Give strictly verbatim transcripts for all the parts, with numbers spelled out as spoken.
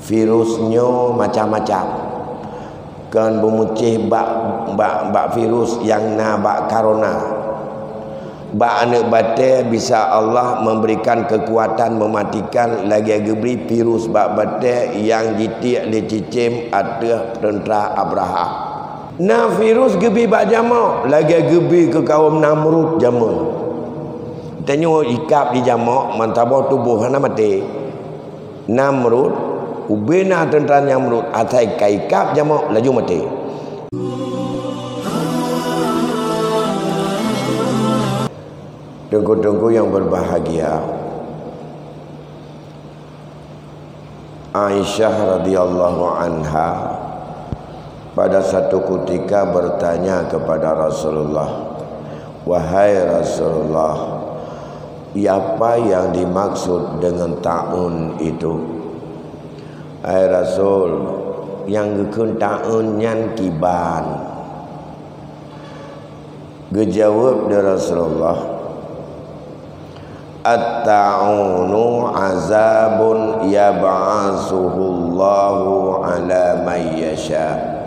Virus nyoe macam-macam. Kon beumucéh bak, bak, bak virus nyang na bak corona. Bak aneuëk batée bisa Allah memberikan kekuatan mematikan lagée geubri virus bak batée nyang jitiek lé cicém ateueh teuntra Abrahah. Na virus geubri bak jamok lagée geubri keu kawöm Namrud jameun. Tanyoe ikab di jamok, meusaboh tuboh hana maté. Namrud, ubena teuntra Namrud asai ka ikab jamok laju maté. Teungku-teungku yang berbahagia, Aisyah radhiyallahu anha pada satu ketika bertanya kepada Rasulullah, "Wahai Rasulullah, apa yang dimaksud dengan taun itu?" "Hai Rasul, nyang geukheun taun nyan kiban?" Geujaweueb lé Rasulullah, "At-ta'unu azabun yab'asuhullahu ala man yasha,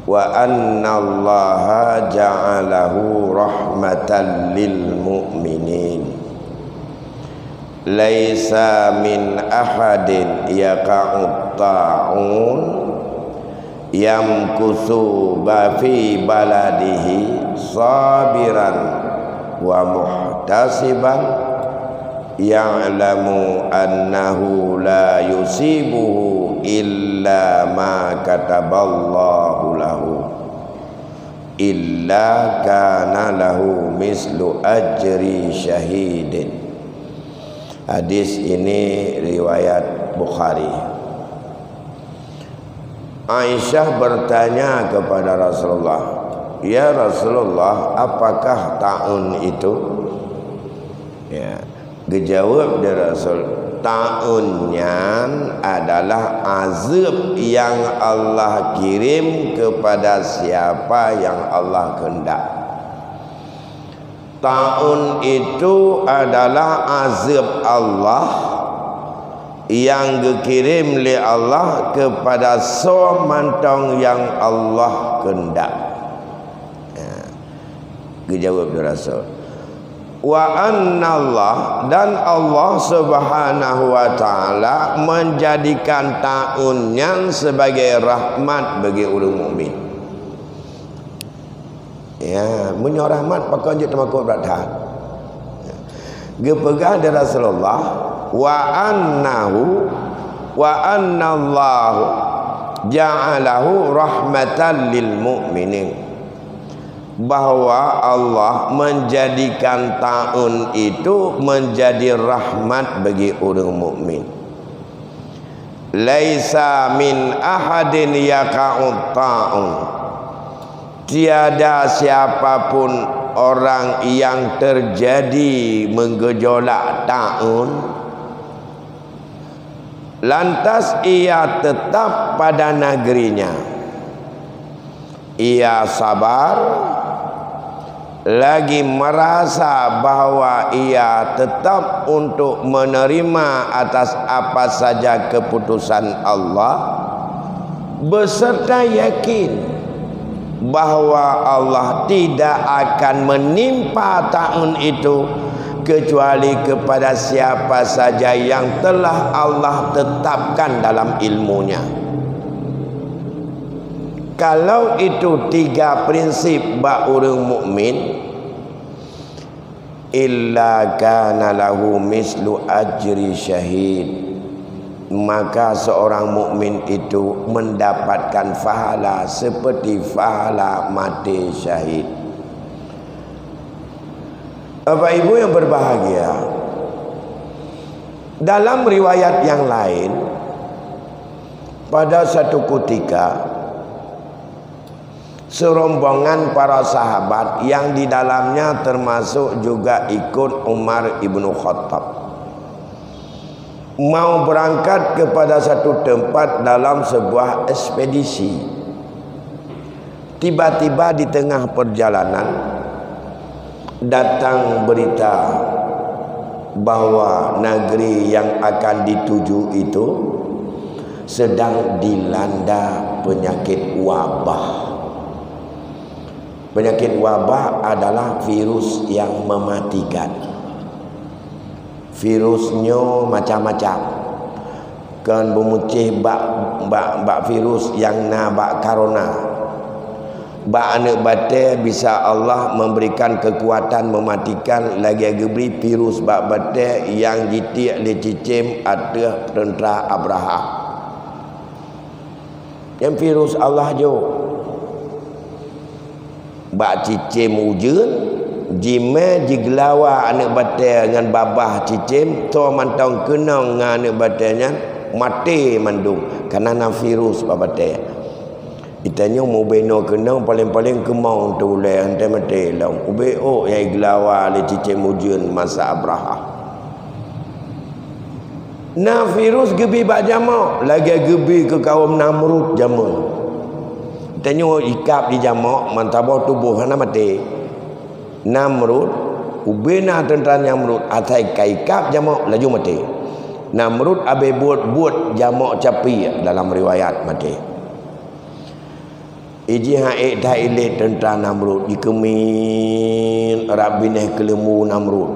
wa annallaha ja'alahu rahmatan lil mu'minin. Laisa min ahadin yaqa'ut ta'un yamkuthu ba fi baladihi sabiran wa muhtasiban, ya'lamu annahu la yusibuhu illa ma kataballahu lahu, illa kana lahu mislu ajri syahidin." Hadis ini riwayat Bukhari. Aisyah bertanya kepada Rasulullah, "Ya Rasulullah, apakah taun itu?" Ya, geujaweueb lé Rasul, "Taun nyan adalah azab yang Allah kirim kepada siapa yang Allah kehendak." Taun itu adalah azab Allah yang geukirém lé Allah keupada soe mantong nyang Allah keundak. Ha, geujaweueb lé Rasul, "Wa annallah," dan Allah Subhanahu wa Ta'ala menjadikan taun nyan sebagai rahmat bagi ureuëng mukmin. Ya, meunyoe rahmat pakon jeuet teumakot brat that. Geupeugah lé Rasulullah, "Wa annahu, wa annallahu ja'alahu rahmatan lil mu'minin." Bahwa Allah menjadikan taun itu menjadi rahmat bagi ureuëng mukmin. "Laisa min ahadin yaqa'ut ta'un." Tiada siapapun orang yang terjadi menggejolak taun, lantas ia tetap pada negerinya. Ia sabar, lagi merasa bahwa ia tetap untuk menerima atas apa saja keputusan Allah, beserta yakin bahwa Allah tidak akan menimpa taun itu kecuali kepada siapa saja yang telah Allah tetapkan dalam ilmunya. Kalau itu tiga prinsip bak ureuëng mukmin, "Illa kana lahu mislu ajri syahid," maka seorang mukmin itu mendapatkan pahala seperti pahala mati syahid. Bapak Ibu yang berbahagia, dalam riwayat yang lain, pada satu ketika, serombongan para sahabat yang di dalamnya termasuk juga ikut Umar ibnu Khattab, mau berangkat kepada satu tempat dalam sebuah ekspedisi. Tiba-tiba di tengah perjalanan datang berita bahwa negeri yang akan dituju itu sedang dilanda penyakit wabah. Penyakit wabah adalah virus yang mematikan. Virus nyoe macam-macam. Kon beumucéh bak, bak, bak virus nyang na bak corona. Bak aneuëk batée bisa Allah memberikan kekuatan mematikan lagée geubri virus bak batée nyang jitiek lé cicém ateueh teuntra Abraha. Nyang virus Allah jok. Bak cicém ujeuen, jimé jigeulawa aneuëk batée ngon babah cicém, tho mantong keunong ngon aneuëk batée nyan maté mandum, kareuna na virus bak batée. Geutanyoe mubénoe keunong paleng-paleng keumong teu ulée, hana maté lom. Ubé ôk nyang jigeulawa lé cicém ujeuen masa Abraha. Na virus geubi bak jamok, lagée geubi keu kawöm Namrud jameun. Tanyoe ikab di jamok, meusaboh tuboh hana maté. Namrud, ubé na teuntra Namrud, asai ka ikab jamok laju maté. Namrud abée buet-buet jamok capiek dalam riwayat maté. Iji han ék that ilét teuntra Namrud, jikeumiet rab binéh keuleumbu Namrud.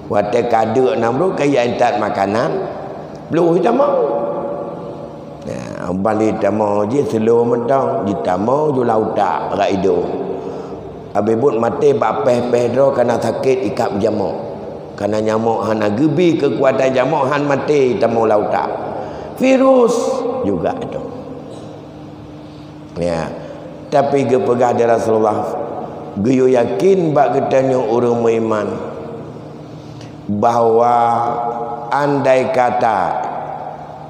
Watée ka deuk Namrud ka jiintat makanan, ploh jitamong. Nah, ban jitamong jih seulom mantong, jitamong ju lam utak rab idong. Abée buet maté bak péh-péh droe kareuna sakét ikab jamok. Kareuna jamok hana geubi keukuatan jamok, han maté jitamong lam utak. Virus juga itu. Ya. Tapi geupeugah di Rasulullah, geuyue yakin bak geutanyoe ureuëng meuiman bahwa andai kata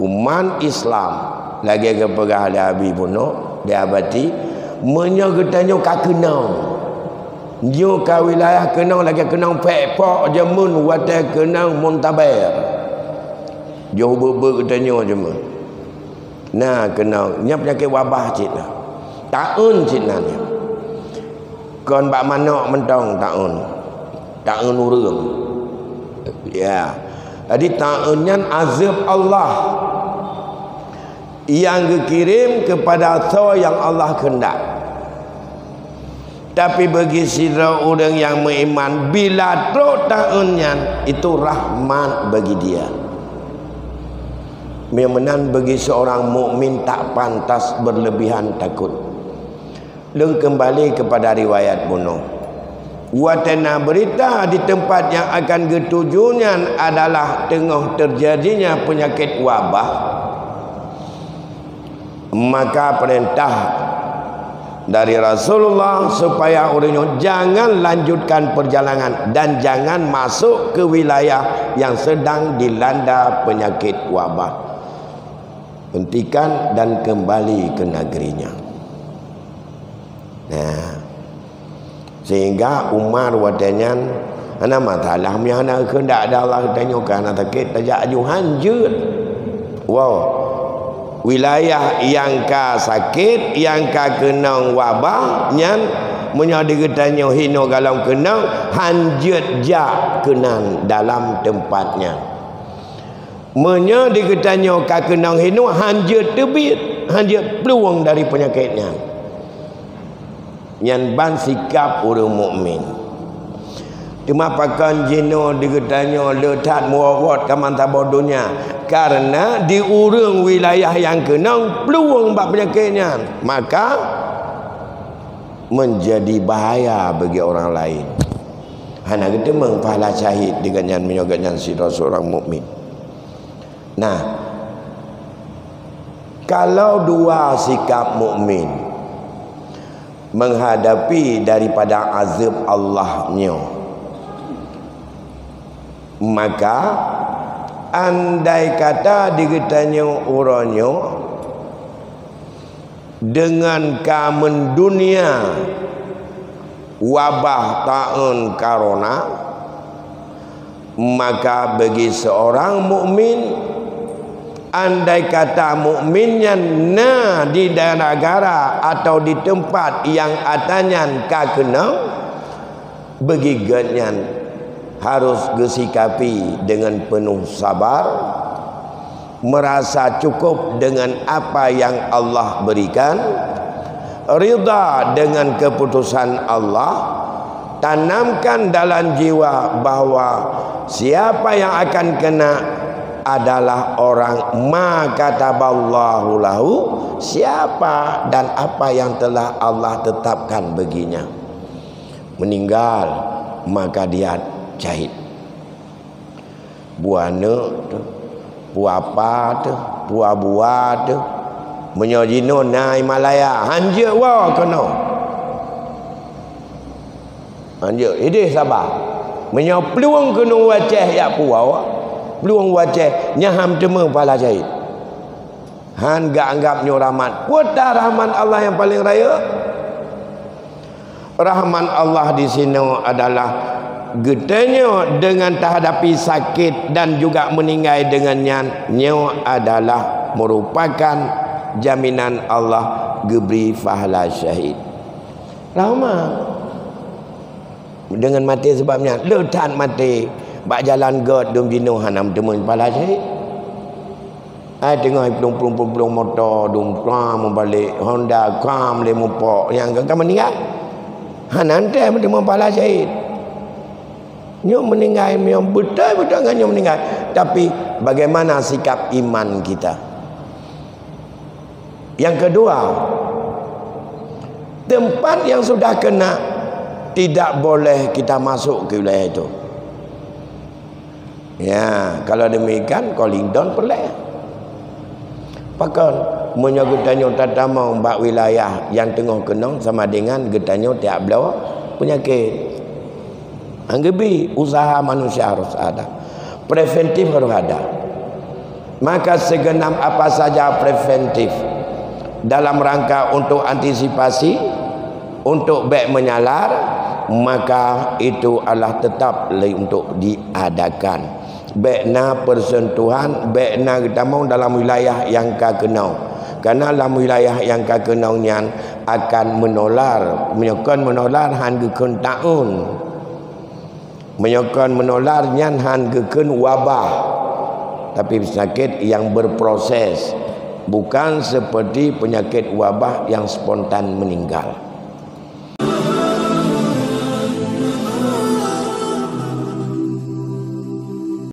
umat Islam, lagée geupeugah lé Abi bunoe, lé Abati, meunyoe geutanyoe ka keunong, nyoe ka wilayah keunong lagée keunong pék pok jameun watée keunong Muntaber. Jih beuet-beuet geutanyoe jameun. Na keunong, nyan peunyakét wabah cit na. Taeun cit na nyan. Kon bak manok mantong taeun. Taeun ureuëng. Ya. Jadi taeun nyan azab Allah nyang geukirém keupada soe nyang Allah keundak. Tapi bagi sidroe ureuëng nyang meuiman, bila trok taeun nyan, itu rahmat bagi dia. Meunyoe meunan bagi seorang mukmin tak pantas berlebihan takut. Lôn keumbali keupada riwayat bunoe. Watée na beurita di teumpat nyang akan geutuju nyan adalah teungoh teujadinya peunyakét wabah, maka peurintah dari Rasulullah supaya ureuëng nyoe jangan lanjutkan perjalanan dan jangan masuk ke wilayah yang sedang dilanda penyakit wabah. Hentikan dan kembali ke negerinya. Nah, sehingga Umar watée nyan hana masalah, meunyoe hana keuheundak dari Allah, tanyoe ka hana sakét, tajak aju hanjeuet. Wow. Wilayah nyang ka sakét, nyang ka keunong wabah nyan, meunyoe di geutanyoe hinoe gohlom keunong, hanjeuet jak keunan dalam teumpat nyan. Meunyoe di geutanyoe ka keunong hinoe, hanjeuet teubiet, hanjeuet plueng dari peunyakét nyan. Nyan ban sikap ureuëng mukmin. Teuma pakon jinoe di geutanyoe le that meuwot-wot ka mantong boh donya? Kareuna di ureuëng wilayah nyang keunong plueng bak peunyakét nyan, maka menjadi bahaya bagi orang lain. Hana geuteumeung pahala syahid di gobnyan meunyoe gobnyan sidroe seurang mukmin. Nah, kalau dua sikap mukmin menghadapi daripada azab Allah nyoe, maka andai kata di geutanyoe uroe nyoe deungon ka mendunia wabah taeun corona, maka bagi seorang mukmin, andai kata mukmin nyan na di negara atau di teumpat nyang ata nyan ka keunong, bagi gobnyan Harus geusikapi dengan penuh sabar, merasa cukup dengan apa yang Allah berikan, ridha dengan keputusan Allah, tanamkan dalam jiwa bahwa siapa yang akan kena adalah orang ma kataballahu lahu, siapa dan apa yang telah Allah tetapkan baginya. Meninggal, maka dia syahid. Peue aneuk teuh, peue apa teuh, peue buah teuh. Meunyoe jinoe na i Malaya, hanjeuet woe keunoe. Hanjeuet, ideh saba. Meunyoe plueng keunoe u Aceh jak puwoe, plueng u Aceh, nyan han teumé pahala syahid. Han geuanggab nyoe rahmat. Peue ta rahmat Allah nyang paleng rayeuk? Rahmat Allah di sinoe adalah geutanyoe deungon tahadapi sakét dan juga meuninggai deungon nyan, nyoe adalah meurupakan jaminan Allah geubri pahala syahid. Rahmat. Deungon maté sabab nyan, le that maté bak jalan gét dum jinoe hana meuteumé pahala syahid. Ai teungoh plueng-plueng plueng moto dum kram meubalek, Honda kram lé mupok, nyang ka meuninggai. Hana teuh meuteumé pahala syahid. Nyoe meuninggai, nyoe beutôi-beutôi ngon nyoe meuninggai. Tapi bagaimana sikap iman kita? Yang kedua, tempat yang sudah kena tidak boleh kita masuk ke wilayah itu. Ya, kalau demikian, Kolidong peureulée. Pakon, meunyoe geutanyoe tatamong bak wilayah nyang teungoh keunong sama dengan geutanyoe tiak bloe peunyakét. Anggebi usaha manusia harus ada. Preventif harus ada. Maka segenap apa saja preventif dalam rangka untuk antisipasi, untuk bék meunyalar, maka itu adalah tetap le untuk diadakan. Bék na persentuhan, bék na geutamong dalam wilayah nyang ka keunong. Karena lam wilayah nyang ka keunong nyan akan menular. Meunyoe kon menular, han geukheun taun. Meunyoe kon menular, nyan han geukheun wabah, tapi penyakit yang berproses, bukan seperti penyakit wabah yang spontan meninggal.